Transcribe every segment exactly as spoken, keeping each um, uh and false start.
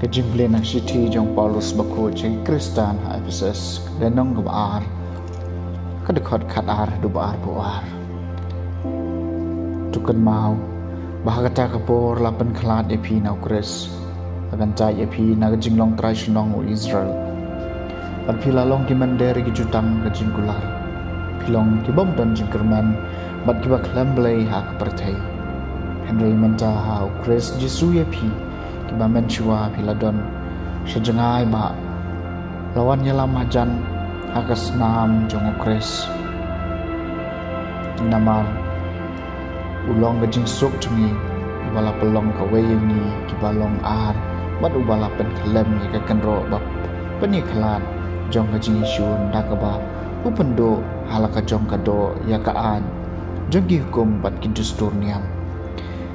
Jingpule na ka shithi jong u Paulus bakhuid sha ki Khristan ha Ephesus, ka lynnong kaba ar, ka dkhot khat ar haduh ba arphew ar. To kynmaw ba ha kata ka por la pynkhlad ïa phi na u Khrist, la kyntait ïa phi na ka jinglong trai shnong u Israel. Bad phi la long ki mynder ki jutang ka jingkular. Phi long ki bym don jingkyrmen bad kiba khlem Blei ha ka pyrthei. Hynrei mynta ha u Khrist Jisu ïa phi, kiba mynshuwa phi la don sha jngai bah, la wan ïalam hajan ha ka snam jong u Khrist. Namar u long ka jingsuk jong ngi, uba la pynlong kawei ïa ngi kiba long ar, bad uba la pynkhlem ïa ka kynroh ba pynïakhlad jong ka jingïashun, da kaba u pynduh ha la ka jong ka doh ïa ka aiñ jong ki hukum bad ki dustur niam,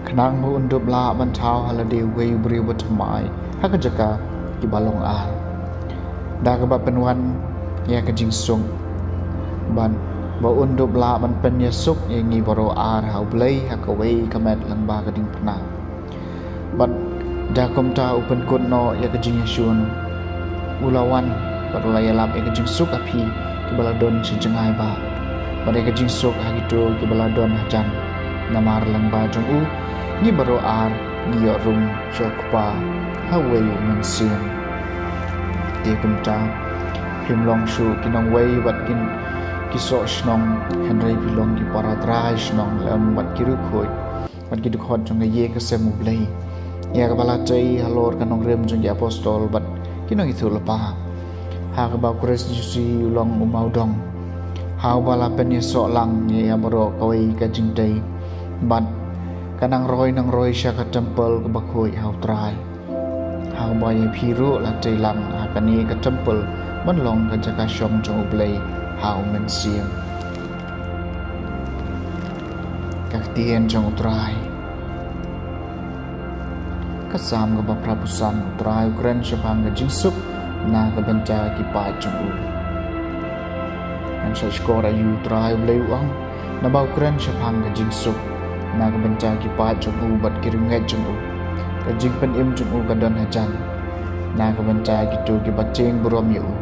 khnang ba un dup lah ban thaw ha lade uwei u briew bathymmai ha ka jaka kiba long ar, da kaba pynwan ïa ka jingsuk, bad ba un dup lah ban pynïasuk ïa ngi baroh ar ha u Blei ha kawei ka met lyngba ka diengphna. Bad da kumta u pynkut noh ïa ka jingïashun, u la wan bad u la ïalap ïa ka jingsuk ha phi kiba la don sha jngai bah, bad ïa ka jingsuk ha kito kiba la don hajan. Namar lyngba jong u ngi baroh ar ngi ïoh rung sha u Kpa ha uwei u Mynsiem. Te kumta, phim long shuh ki nongwei bad ki, ki soh shnong, hynrei phi long ki para trai shnong lem bad ki riewkhuid bad ki dkhot jong ka ïing ka sem U Blei, ïa kaba la tei halor ka nongrim jong ki apostol bad ki nongïathuhlypa, ha kaba u Khrist Jisu u long u mawdong, ha uba la pynïasoh lang ïa baroh kawei ka jingtei, bad ka nang roi nang roi sha ka templ kaba khuid ha u Trai, ha uba ïa phi ruh la tei lang ha kane ka templ ban long ka jaka shong jong U Blei ha u Mynsiem. Ka ktien jong U Trai. Ka Salm kaba phra phew san. U Trai u kren shaphang ka jingsuk na ka bynta ki paid jong u. Ngan shahshkor ïa u Trai U Blei, u ong, naba u kren shaphang ka jingsuk na ka bynta ki paid jong u bad ki riewngeit jong u. Ka jingpynim jong u ka don hajan na ka bynta kito kiba tieng burom ïa u,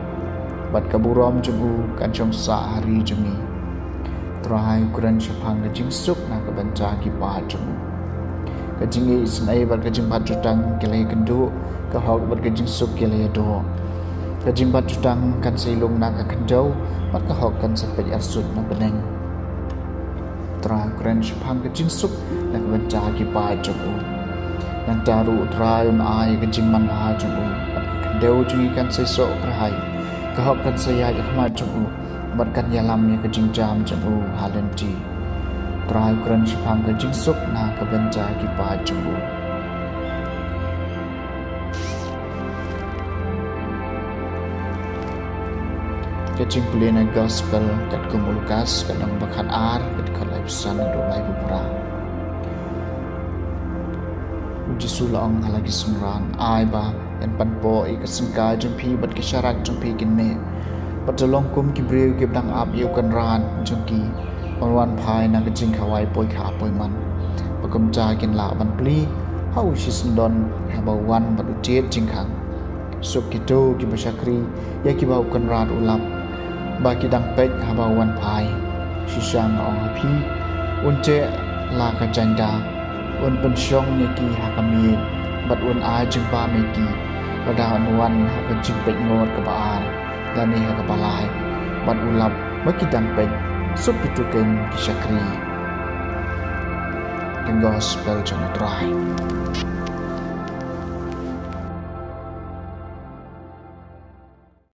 bad ka burom jong u kan shong sah ha ri jong ngi. U Trai u kren shaphang ka jingsuk na ka bynta ki paid jong u. Ka jingisynei bad ka jingbat jutang ki la ïakynduh, ka hok bad ka jingsuk ki la ïadoh. Ka jingbat jutang kan sa ïalung na ka khyndew, bad ka hok kan sa peit arsut na bneng. U Trai u kren shaphang ka jingsuk na ka bynta ki paid jong u. Nangta ruh U Trai un ai ka jingmanbha jong u, bad ka khyndew jong ngi kan sa ïasoh kyrhai. Ka hok kan sa ïaid ha khmat jong u, bad kan ïalam ïa ka jingjam jong u ha lynti. U Trai u kren shaphang ka jingsuk na ka bynta ki paid jong u. Ka jingpule na Gospel katkum u Lukas, ka lynnong ba khat ar, ka dkhot laiphew san haduh laiphew phra. U Jisu u la ong ha la ki synran, ai ba yn pan poh ïa ka syngkai jong phi bad ki sharak jong phi kin mih, bad to long kum ki briew kiba dang ap ïa u kynrad jong ki ban wan phai na ka jingkhawai poikha poiman, ba kumta kin lah ban plie ha u shisyndon haba u wan bad u jied jingkhang. Suk kito kiba shakri ïa kiba u kynrad u lap ba ki dang peit haba u wan phai. Shisha nga ong ha phi, un jeh la ka jaiñda, un pynshong ïa ki ha ka miej, bad un ai jingbam ïa ki, lada un wan ha ka jingpeit ngur kaba ar, lane ha kaba lai, bad u lap ba ki dang peit. Suk kito keiñ ki shakri. Ka Gospel jong U Trai.